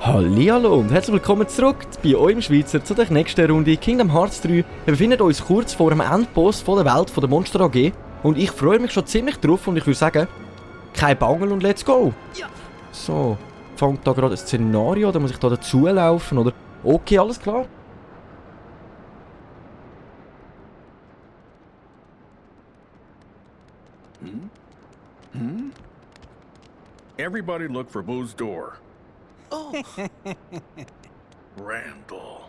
Hallihallo und herzlich willkommen zurück bei eurem Schweizer zu der nächsten Runde Kingdom Hearts 3. Wir befinden uns kurz vor dem Endboss von der Welt von der Monster AG und ich freue mich schon ziemlich drauf und ich würde sagen, kein Bangel und let's go! Ja. So, fängt da gerade ein Szenario oder muss ich da dazulaufen oder... Okay, alles klar. Everybody look for Boo's door. Oh. Randall.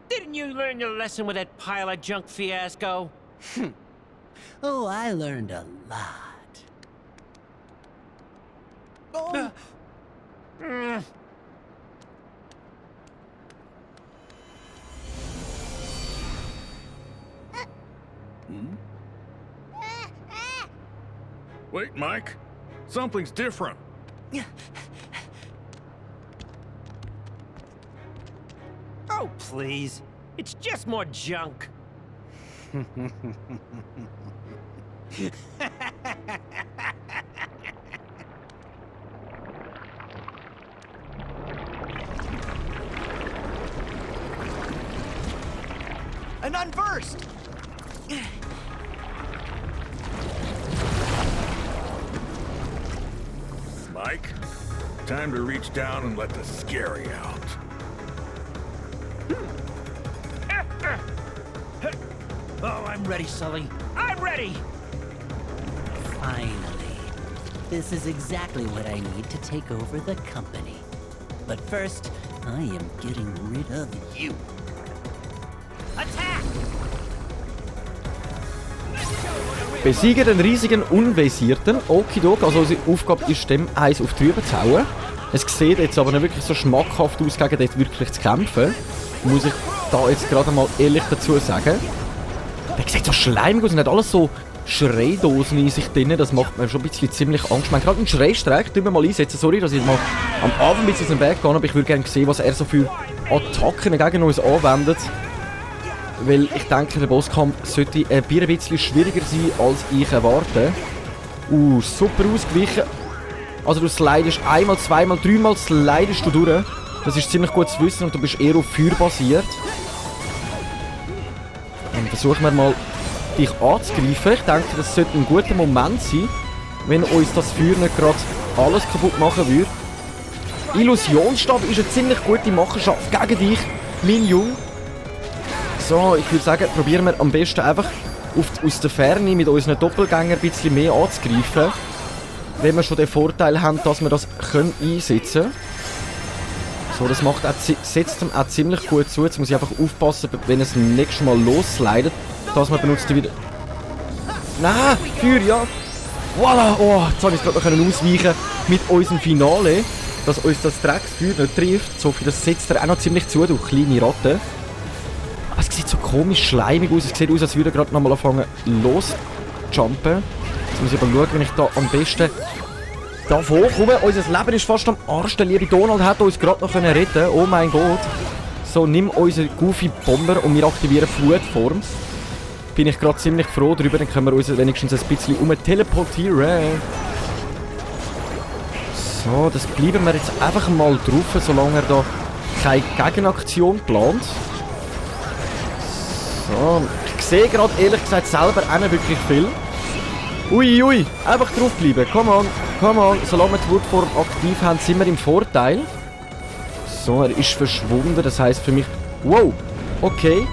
Didn't you learn your lesson with that pile of junk fiasco? Oh, I learned a lot. Oh. Wait, Mike. Something's different. Oh, please. It's just more junk. An unversed! Mike, time to reach down and let the scary out. Oh, I'm ready, Sully. I'm ready! Finally. This is exactly what I need to take over the company. But first, I am getting rid of you. Attack! Besiege den riesigen Unvisierten. Okidok, also unsere Aufgabe ist dem eins auf die Rübe zu hauen. Es sieht jetzt aber nicht wirklich so schmackhaft aus, gegen den wirklich zu kämpfen. Muss ich da jetzt gerade mal ehrlich dazu sagen. Der sieht so schleimig aus und hat alles so Schreidosen in sich drin. Das macht mir schon ein bisschen ziemlich Angst. Ich gerade einen Schreistreich, tun wir mal einsetzen. Sorry, dass ich mal am Anfang ein bisschen aus dem Weg gehe, aber ich würde gerne sehen, was er so für Attacken gegen uns anwendet. Weil ich denke, der Bosskampf sollte ein bisschen schwieriger sein, als ich erwarte. Super ausgewichen. Also du slidest einmal, zweimal, dreimal slidest du durch. Das ist ziemlich gut zu wissen und du bist eher auf Feuer basiert. Dann versuchen wir mal, dich anzugreifen. Ich denke, das sollte ein guter Moment sein, wenn uns das Feuer nicht gerade alles kaputt machen würde. Illusionsstab ist eine ziemlich gute Machenschaft gegen dich, mein Junge. So, ich würde sagen, probieren wir am besten einfach aus der Ferne mit unseren Doppelgängern ein bisschen mehr anzugreifen. Wenn wir schon den Vorteil haben, dass wir das einsetzen können. So, das macht setzt ihm auch ziemlich gut zu. Jetzt muss ich einfach aufpassen, wenn es das nächste Mal losslidet, dass man benutzt wieder... Nein, Feuer, ja! Voilà! Oh, jetzt habe ich es gerade noch ausweichen mit unserem Finale, dass uns das Drecksfeuer nicht trifft. So viel, das setzt er auch noch ziemlich zu, du kleine Ratte. Aber es sieht so komisch schleimig aus. Es sieht aus, als würde er gerade nochmal anfangen loszujumpen. Jetzt muss ich aber schauen, wenn ich da am besten davon komme. Unser Leben ist fast am Arsch. Der liebe Donald hat uns gerade noch retten können. Oh mein Gott. So, nimm unseren Goofy Bomber und wir aktivieren Flutform. Bin ich gerade ziemlich froh darüber. Dann können wir uns wenigstens ein bisschen teleportieren. So, das bleiben wir jetzt einfach mal drauf, solange er da keine Gegenaktion plant. So, ich sehe gerade ehrlich gesagt selber auch nicht wirklich viel. Ui, einfach draufbleiben. Come on. Solange wir die Flutform aktiv haben, sind wir im Vorteil. So, er ist verschwunden. Das heisst für mich... Wow, okay.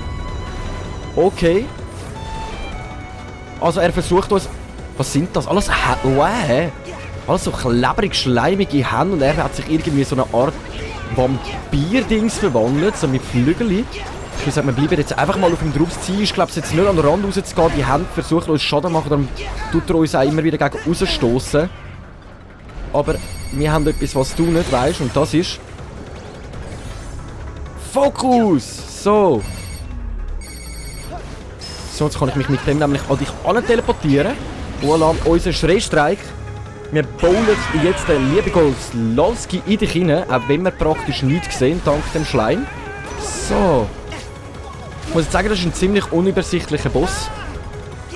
Also er versucht uns... Was sind das? Alles alles so klebrig, schleimige Hände. Und er hat sich irgendwie so eine Art Vampir-Dings verwandelt. So mit Flügeln. Ich würde sagen, wir bleiben jetzt einfach mal auf dem Draufziehen. Ich glaube, es jetzt nicht an den Rand rauszugehen. Die Hände versuchen uns Schaden zu machen, darum tut er uns auch immer wieder gegen rausstoßen. Aber wir haben etwas, was du nicht weißt, und das ist... Fokus! So. So, jetzt kann ich mich mit dem nämlich an dich teleportieren. Voilà, unser Schreistreik. Wir bowlen jetzt den lieben Golslalski in dich rein, auch wenn wir praktisch nichts sehen, dank dem Schleim. So. Ich muss jetzt sagen, das ist ein ziemlich unübersichtlicher Boss.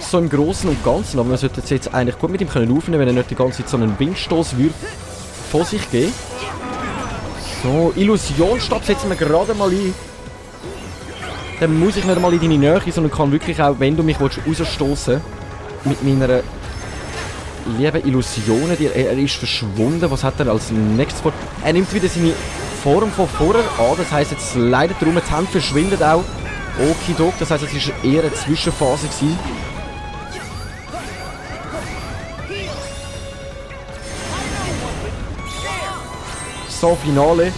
So im Großen und Ganzen, aber man sollte jetzt eigentlich gut mit ihm aufnehmen können, wenn er nicht die ganze Zeit so einen Windstoß vor sich geben. So, Illusionsstab setzen wir gerade mal ein. Dann muss ich nicht mal in deine Nähe, sondern kann wirklich auch, wenn du mich rausstoßen mit meiner lieben Illusionen. Er ist verschwunden. Was hat er als nächstes vor? Er nimmt wieder seine Form von vorher an. Das heisst, jetzt leidet darum, die Hände verschwinden auch. Okidok, das heisst, es war eher eine Zwischenphase gewesen. So, Finale.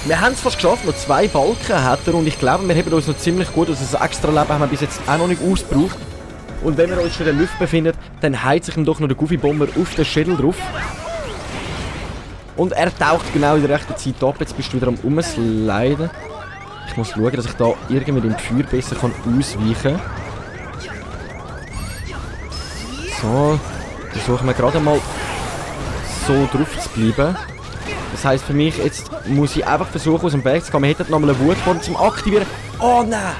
Wir haben es fast geschafft, noch 2 Balken hat er und ich glaube, wir haben uns noch ziemlich gut, also das extra Leben haben wir bis jetzt auch noch nicht ausgebraucht. Und wenn wir uns schon in der Luft befinden, dann heizt sich ihm doch noch der Goofy Bomber auf den Schädel drauf. Und er taucht genau in der rechten Zeit ab, jetzt bist du wieder am Umsliden. Ich muss schauen, dass ich da irgendwie mit dem Feuer besser ausweichen kann. So, versuchen wir gerade mal so drauf zu bleiben. Das heisst für mich, jetzt muss ich einfach versuchen, aus dem Weg zu gehen. Wir hätten nochmal eine Wutform zum Aktivieren. Oh nein!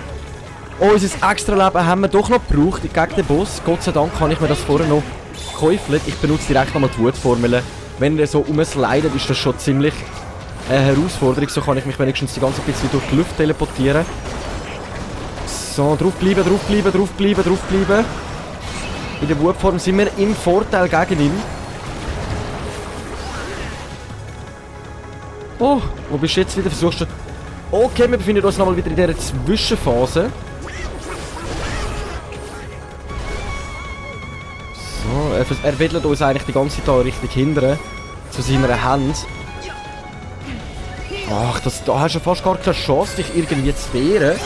Oh, unser Extra-Leben haben wir doch noch gebraucht gegen den Boss. Gott sei Dank kann ich mir das vorher noch käufeln. Ich benutze direkt nochmal die Wutformel. Wenn er so umslidet, ist das schon ziemlich eine Herausforderung. So kann ich mich wenigstens die ganze Zeit durch die Luft teleportieren. So, draufbleiben, draufbleiben, draufbleiben, draufbleiben. In der Wutform sind wir im Vorteil gegen ihn. Oh, wo bist du jetzt wieder? Versuchst du... Okay, wir befinden uns nochmal wieder in dieser Zwischenphase. So, er wedelt uns eigentlich die ganze Zeit richtig hinterher. Zu seiner Hand. Ach, da hast du fast gar keine Chance, dich irgendwie zu wehren.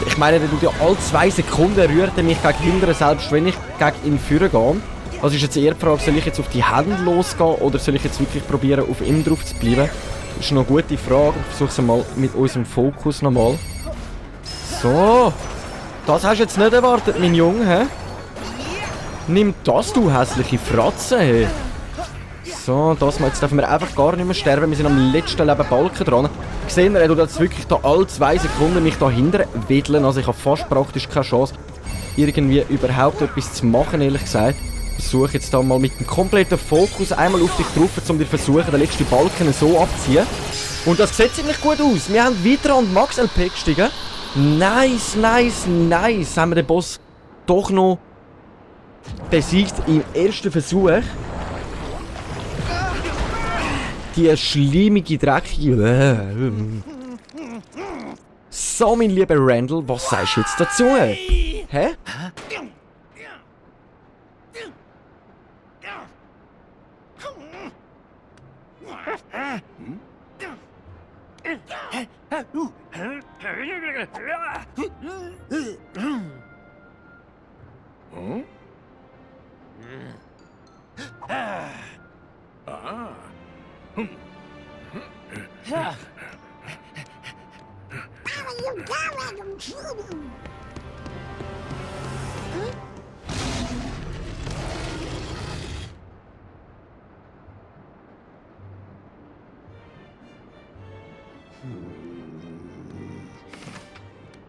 Ich meine, der tut ja alle 2 Sekunden rührt er mich gegen hinterher, selbst wenn ich gegen ihn führen gehe. Also ist jetzt eher die Frage, soll ich jetzt auf die Hände losgehen oder soll ich jetzt wirklich probieren, auf ihm drauf zu bleiben? Das ist noch eine gute Frage. Ich versuche es mal mit unserem Fokus nochmal. So. Das hast du jetzt nicht erwartet, mein Junge, hä? Nimm das, du hässliche Fratze, hä? So, das mal. Jetzt dürfen wir einfach gar nicht mehr sterben. Wir sind am letzten Leben Balken dran. Gesehen, er tut jetzt wirklich da alle 2 Sekunden mich da hinten wedeln. Also ich habe fast praktisch keine Chance, irgendwie überhaupt etwas zu machen, ehrlich gesagt. Ich versuche jetzt da mal mit dem kompletten Fokus einmal auf dich drauf, um dir versuchen, den letzten Balken so abzuziehen. Und das sieht ziemlich gut aus. Wir haben weiter an Max LP gestiegen. Nice, nice, nice. Haben wir den Boss doch noch besiegt im ersten Versuch. Die schleimige, dreckige... So, mein lieber Randall, was sagst du jetzt dazu? Hä?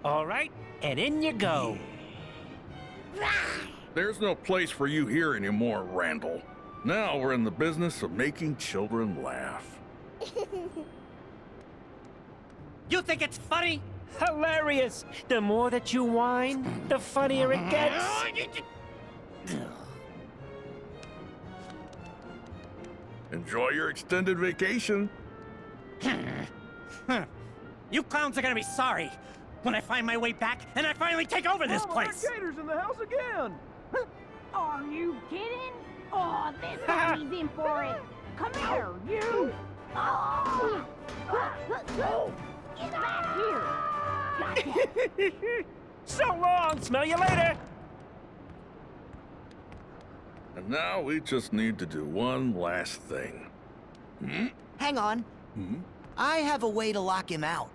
All right, and in you go. There's no place for you here anymore, Randall. Now we're in the business of making children laugh. You think it's funny? Hilarious. The more that you whine, the funnier it gets. Enjoy your extended vacation. You clowns are gonna be sorry when I find my way back and I finally take over this place. Gators in the house again. Are you kidding? Oh, this time he's in for it. Come here, you! Oh. Get back here! Gotcha. So long. Smell you later. And now we just need to do one last thing. Hang on. I have a way to lock him out.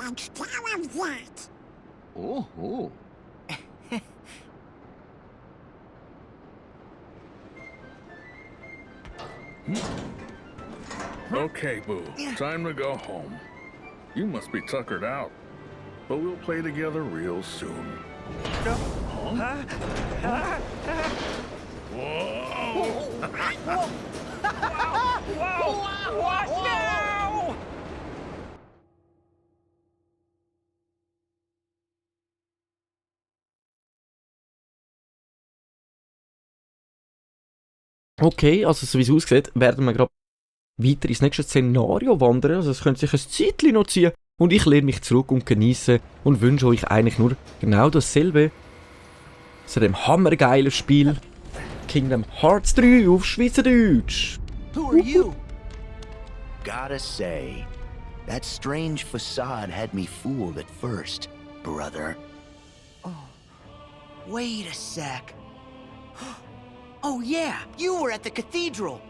can't tell him that. Oh. Okay, Boo. Time to go home. You must be tuckered out. But we'll play together real soon. What now? Okay, also so wie es aussieht, werden wir gerade weiter ins nächste Szenario wandern. Also es könnte sich ein Zeitchen noch ziehen. Und ich lehne mich zurück und genieße und wünsche euch eigentlich nur genau dasselbe. Zu dem hammergeilen Spiel Kingdom Hearts 3 auf Schweizerdeutsch. Who are you? Gotta say, that strange facade had me fooled at first, brother. Oh, wait a sec. Oh yeah, you were at the cathedral.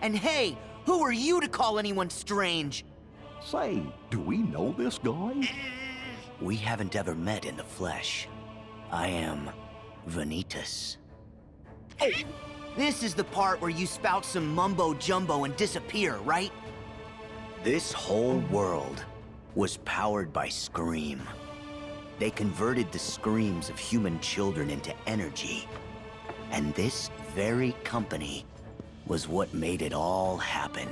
And hey, who are you to call anyone strange? Say, do we know this guy? We haven't ever met in the flesh. I am Vanitas. Oh, this is the part where you spout some mumbo-jumbo and disappear, right? This whole world was powered by Scream. They converted the screams of human children into energy. And this very company was what made it all happen.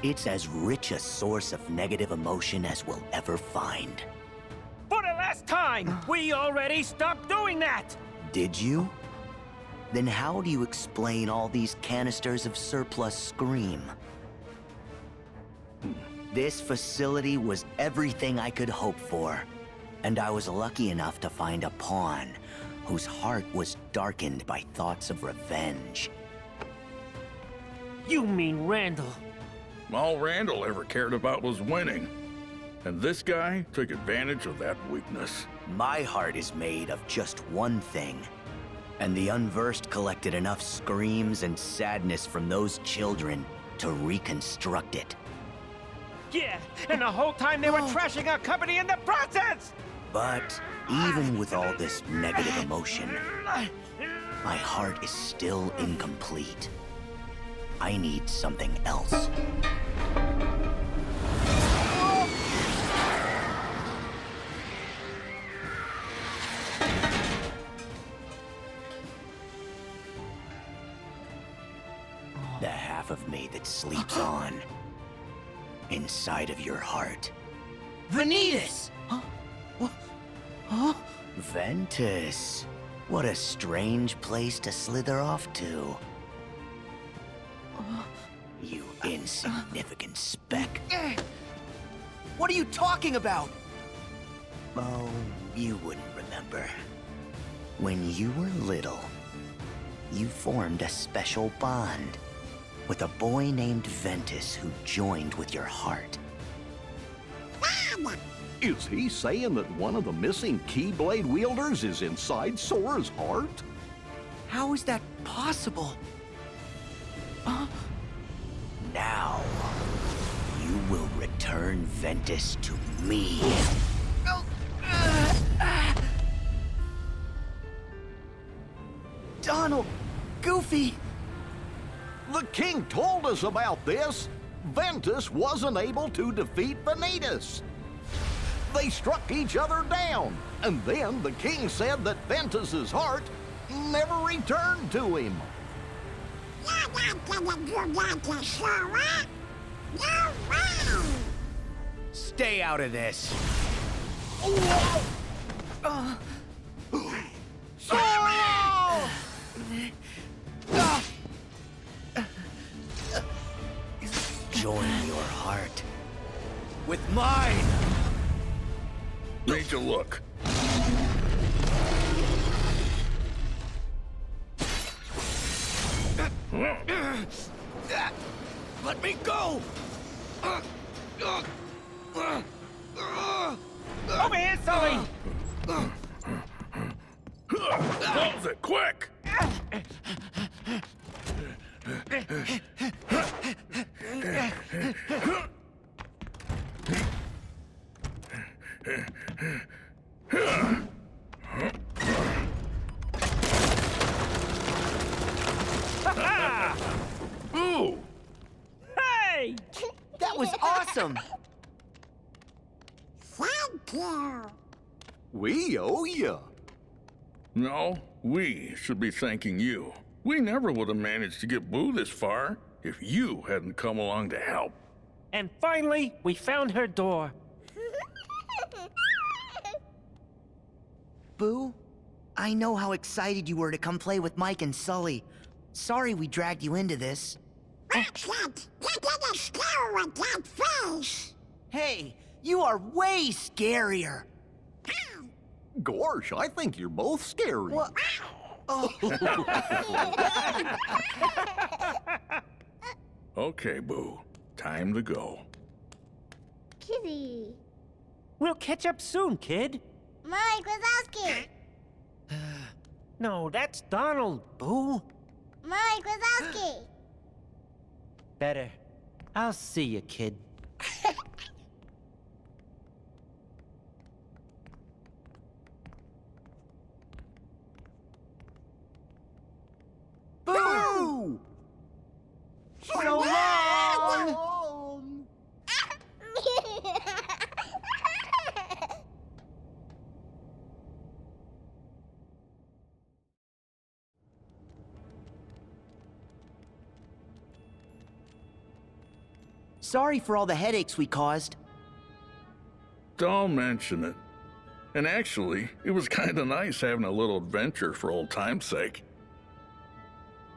It's as rich a source of negative emotion as we'll ever find. For the last time! We already stopped doing that! Did you? Then how do you explain all these canisters of surplus Scream? This facility was everything I could hope for. And I was lucky enough to find a pawn whose heart was darkened by thoughts of revenge. You mean Randall? All Randall ever cared about was winning. And this guy took advantage of that weakness. My heart is made of just one thing. And the Unversed collected enough screams and sadness from those children to reconstruct it. Yeah, and the whole time they were trashing our company in the process! But even with all this negative emotion, my heart is still incomplete. I need something else. The half of me that sleeps on inside of your heart. Vanitas! Ventus. What a strange place to slither off to. You insignificant speck. What are you talking about? Oh, you wouldn't remember. When you were little, you formed a special bond with a boy named Ventus who joined with your heart. Is he saying that one of the missing Keyblade wielders is inside Sora's heart? How is that possible? Now, you will return Ventus to me. Donald! Goofy! The king told us about this. Ventus wasn't able to defeat Vanitas. They struck each other down, and then the king said that Ventus's heart never returned to him. You're not gonna do that to Sora. No way! Stay out of this. Sora! Join your heart with mine. Need to look. Let me go! Over here, Sully! Close it, quick! awesome! Thank you. We owe you. No, we should be thanking you. We never would have managed to get Boo this far if you hadn't come along to help. And finally, we found her door. Boo, I know how excited you were to come play with Mike and Sully. Sorry we dragged you into this. Excellent. You didn't scare with that face. Hey, you are way scarier. Gosh, I think you're both scary. What? Oh. Okay, Boo. Time to go. Kitty. We'll catch up soon, kid. Mike Wazowski. No, that's Donald, Boo. Mike Wazowski. Better. I'll see you, kid. Boo! So long! Sorry for all the headaches we caused. Don't mention it. And actually, it was kind of nice having a little adventure for old time's sake.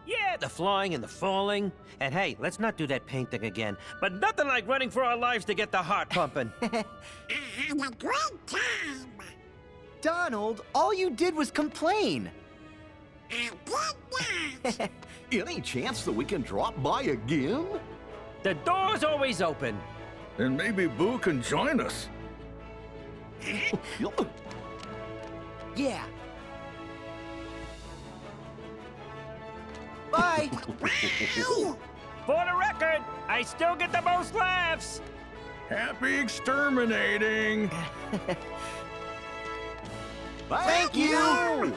Yeah, the flying and the falling. And hey, let's not do that paint thing again. But nothing like running for our lives to get the heart pumping. I had a great time. Donald, all you did was complain. I did not. Any chance that we can drop by again? The door's always open. And maybe Boo can join us. Yeah. Bye. For the record, I still get the most laughs. Happy exterminating! Thank you.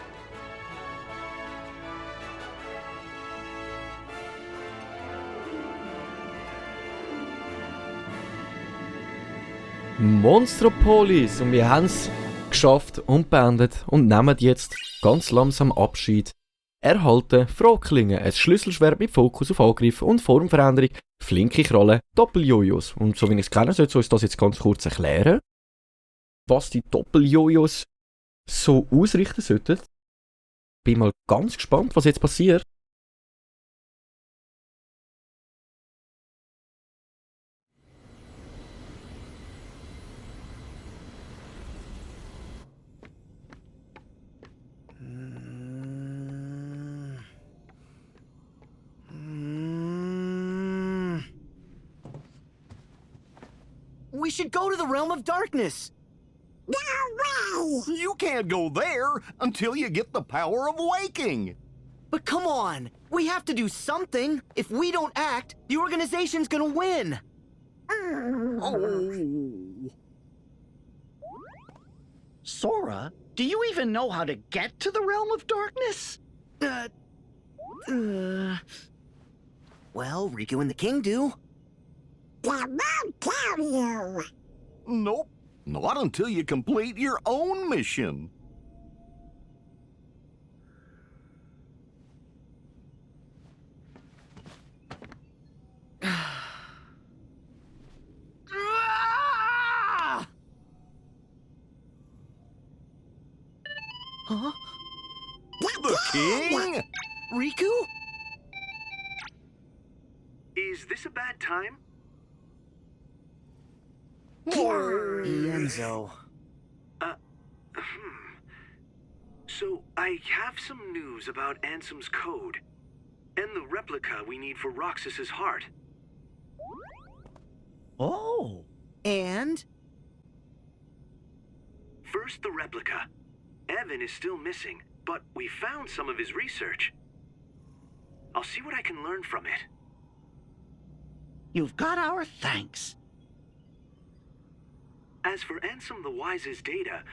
Monstropolis und wir haben es geschafft und beendet und nehmen jetzt ganz langsam Abschied. Erhalten Frohklingen, ein Schlüsselschwert mit Fokus auf Angriff und Formveränderung, flinke Krallen, Doppeljojos. Und so wie ich es kenne, sollte uns das jetzt ganz kurz erklären, was die Doppeljojos so ausrichten sollten. Bin mal ganz gespannt, was jetzt passiert. We should go to the Realm of Darkness. No way. You can't go there until you get the power of waking. But come on, we have to do something. If we don't act, the organization's gonna win. Oh. Sora, do you even know how to get to the Realm of Darkness? Well, Riku and the King do. They won't tell you. Nope. Not until you complete your own mission. Huh? The king? Riku? Is this a bad time? Enzo. So, I have some news about Ansem's code, and the replica we need for Roxas's heart. Oh. And? First, the replica. Evan is still missing, but we found some of his research. I'll see what I can learn from it. You've got our thanks. As for Ansem the Wise's data,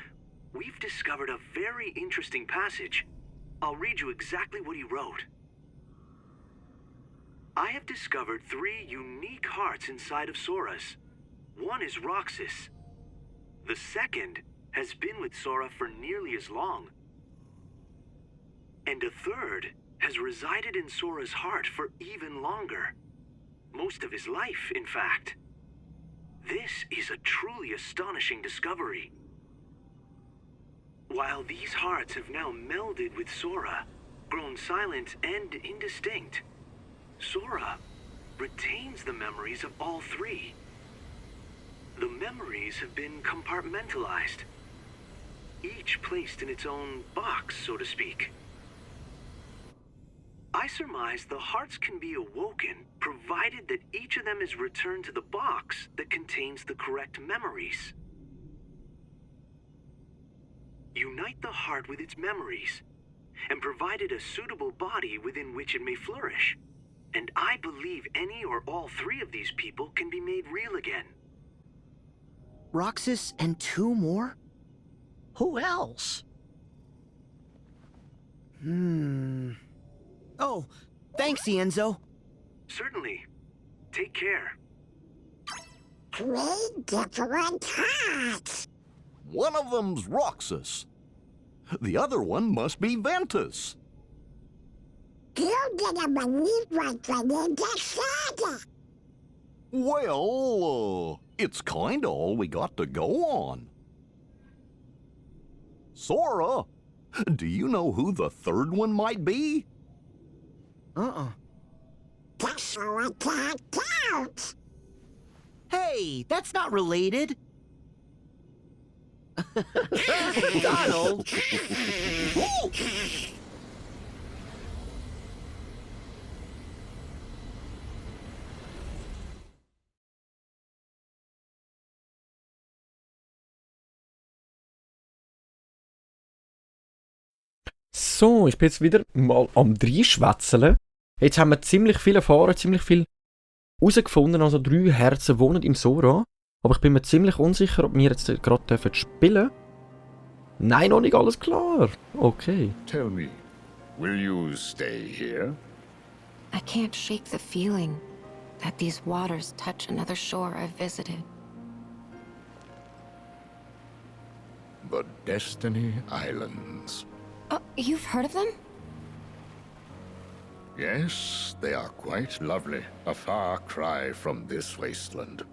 we've discovered a very interesting passage. I'll read you exactly what he wrote. I have discovered 3 unique hearts inside of Sora's. One is Roxas. The second has been with Sora for nearly as long. And a third has resided in Sora's heart for even longer. Most of his life, in fact. This is a truly astonishing discovery. While these hearts have now melded with Sora, grown silent and indistinct, Sora retains the memories of all three. The memories have been compartmentalized, each placed in its own box, so to speak. I surmise the hearts can be awoken, provided that each of them is returned to the box that contains the correct memories. Unite the heart with its memories, and provide it a suitable body within which it may flourish. And I believe any or all three of these people can be made real again. Roxas and 2 more? Who else? Oh, thanks, Ienzo. Certainly. Take care. 3 different hearts. One of them's Roxas. The other one must be Ventus. You didn't believe what Vanita said. Well, it's kinda all we got to go on. Sora, do you know who the third one might be? That's all I can't count. Hey, that's not related. Donald! So, ich bin jetzt wieder mal am Dreischwätzeln. Jetzt haben wir ziemlich viel erfahren, ziemlich viel herausgefunden. Also 3 Herzen wohnen im Sora. Aber ich bin mir ziemlich unsicher, ob wir jetzt gerade spielen dürfen. Nein, noch nicht alles klar. Okay. Tell me, will you stay here? I can't shake the feeling that these waters touch another shore I've visited. The Destiny Islands. Oh, you've heard of them? Yes, they are quite lovely. A far cry from this wasteland.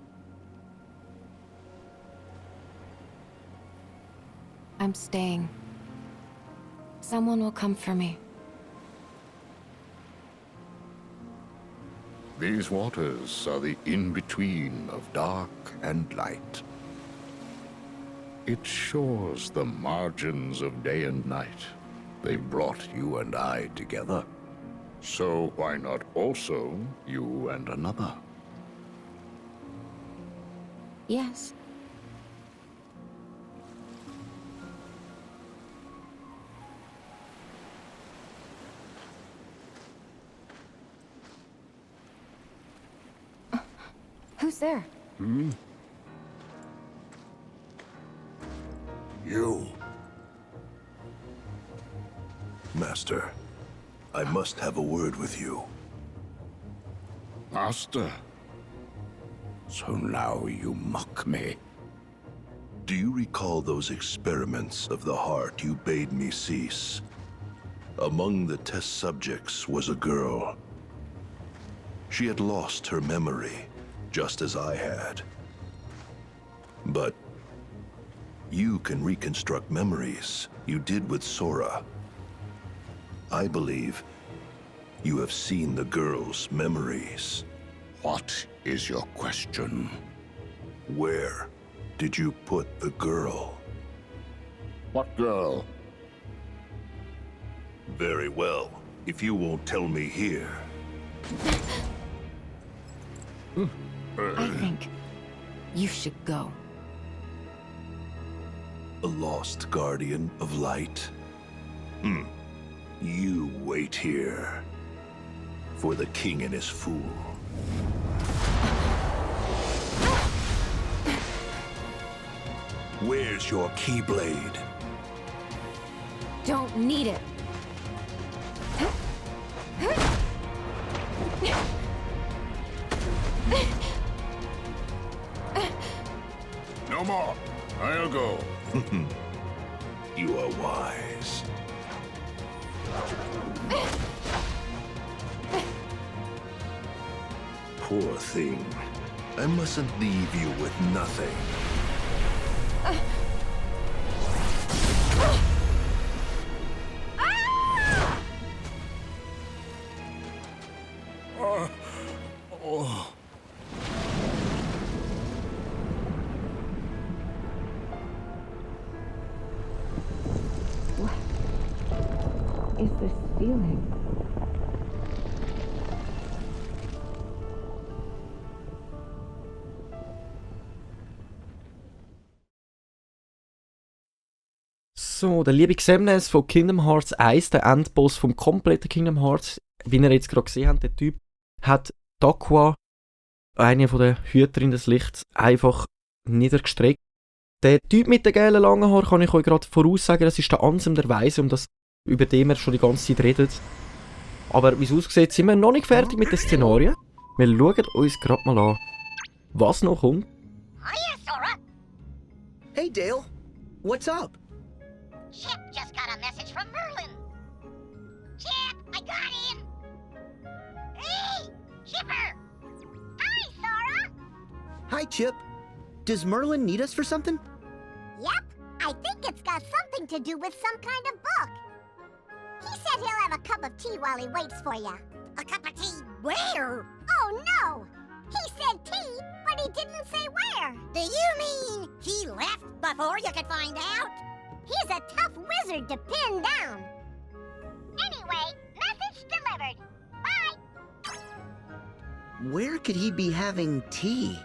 I'm staying. Someone will come for me. These waters are the in-between of dark and light. It shores the margins of day and night. They brought you and I together. So why not also you and another? Yes. Who's there? You. Master, I must have a word with you. Master? So now you mock me. Do you recall those experiments of the heart you bade me cease? Among the test subjects was a girl. She had lost her memory, just as I had. But you can reconstruct memories. You did with Sora. I believe you have seen the girl's memories. What is your question? Where did you put the girl? What girl? Very well. If you won't tell me here. I think you should go. A lost guardian of light? You wait here. For the king and his fool. Where's your Keyblade? Don't need it. Come on, I'll go. You are wise. Poor thing. I mustn't leave you with nothing. Is this feeling? So, der liebe Xemnas von Kingdom Hearts 1, der Endboss vom kompletten Kingdom Hearts, wie ihr jetzt gerade gesehen habt, der Typ hat Daqua, eine von der Hüterinnen des Lichts, einfach niedergestreckt. Der Typ mit den gelben langen Haaren kann ich euch gerade voraussagen, das ist der Ansem der Weise, über den wir schon die ganze Zeit redet. Aber wie es aussieht, sind wir noch nicht fertig mit den Szenarien. Wir schauen uns gerade mal an, was noch kommt. Hiya, Sora. Hey, Dale. What's up? Chip just got a message from Merlin. Chip, I got him. Hey, Chipper. Hi, Sora. Hi, Chip. Does Merlin need us for something? Yep, I think it's got something to do with some kind of book. He said he'll have a cup of tea while he waits for you. A cup of tea where? Oh, no. He said tea, but he didn't say where. Do you mean he left before you could find out? He's a tough wizard to pin down. Anyway, message delivered. Bye. Where could he be having tea?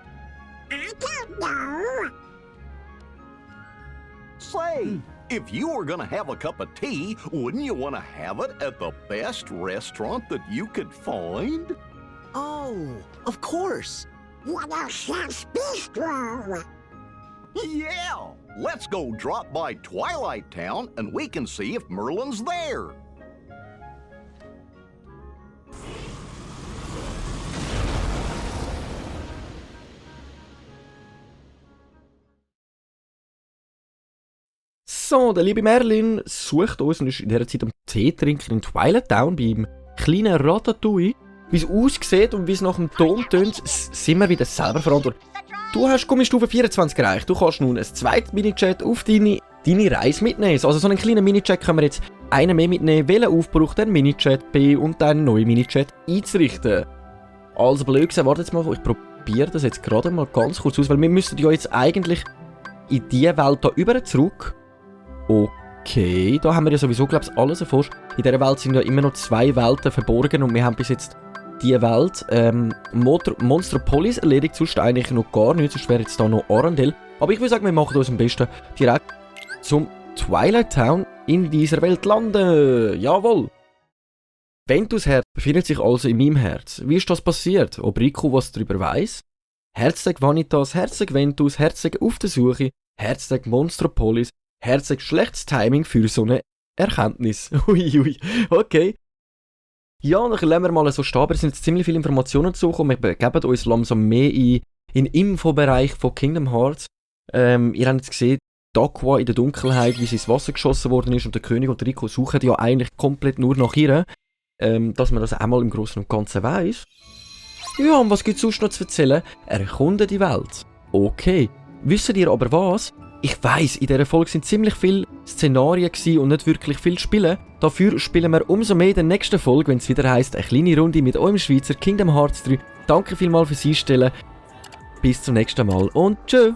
I don't know. Say, if you were gonna have a cup of tea, wouldn't you want to have it at the best restaurant that you could find? Oh, of course. Chef's Bistro. Yeah! Let's go drop by Twilight Town and we can see if Merlin's there. So, der liebe Merlin sucht uns und ist in dieser Zeit am Tee trinken in Twilight Town beim kleinen Ratatouille. Wie es aussieht und wie es nach dem Ton tönt, sind wir wieder selber verantwortlich. Du hast Gummistufe 24 erreicht. Du kannst nun ein zweites Minichat auf deine Reise mitnehmen. Also so einen kleinen Minichat können wir jetzt einen mehr mitnehmen. Welchen Aufbruch den Minichat B und einen neuen Minichat einzurichten. Also blöd gesagt, warte jetzt mal, ich probiere das jetzt gerade mal ganz kurz aus, weil wir müssen ja jetzt eigentlich in diese Welt hier über zurück. Okay, da haben wir ja sowieso, glaube ich, alles erforscht. In dieser Welt sind ja immer noch 2 Welten verborgen und wir haben bis jetzt die Welt Monstropolis erledigt, sonst eigentlich noch gar nichts, sonst wäre jetzt da noch Arendelle. Aber ich würde sagen, wir machen uns am besten direkt zum Twilight Town in dieser Welt landen. Jawohl! Ventus Herz befindet sich also in meinem Herz. Wie ist das passiert? Ob Rico was darüber weiss? Herzog Vanitas, Herzog Ventus, Herzog auf der Suche, Herzog Monstropolis, Herzog schlechtes Timing für so eine Erkenntnis. Uiui, okay. Ja, dann lassen wir mal so stehen, aber es sind jetzt ziemlich viele Informationen dazugekommen. Wir begeben uns langsam mehr in den Infobereich von Kingdom Hearts. Ihr habt jetzt gesehen, Daqua in der Dunkelheit, wie sie ins Wasser geschossen worden ist und der König und Rico suchen ja eigentlich komplett nur nach ihr. Dass man das einmal im Großen und Ganzen weiss. Ja, und was gibt es sonst noch zu erzählen? Erkunde die Welt. Okay. Wisst ihr aber was? Ich weiss, in dieser Folge sind ziemlich viele Szenarien und nicht wirklich viel Spielen. Dafür spielen wir umso mehr in der nächsten Folge, wenn es wieder heisst, eine kleine Runde mit eurem Schweizer Kingdom Hearts 3. Danke vielmals fürs Einstellen. Bis zum nächsten Mal und tschö!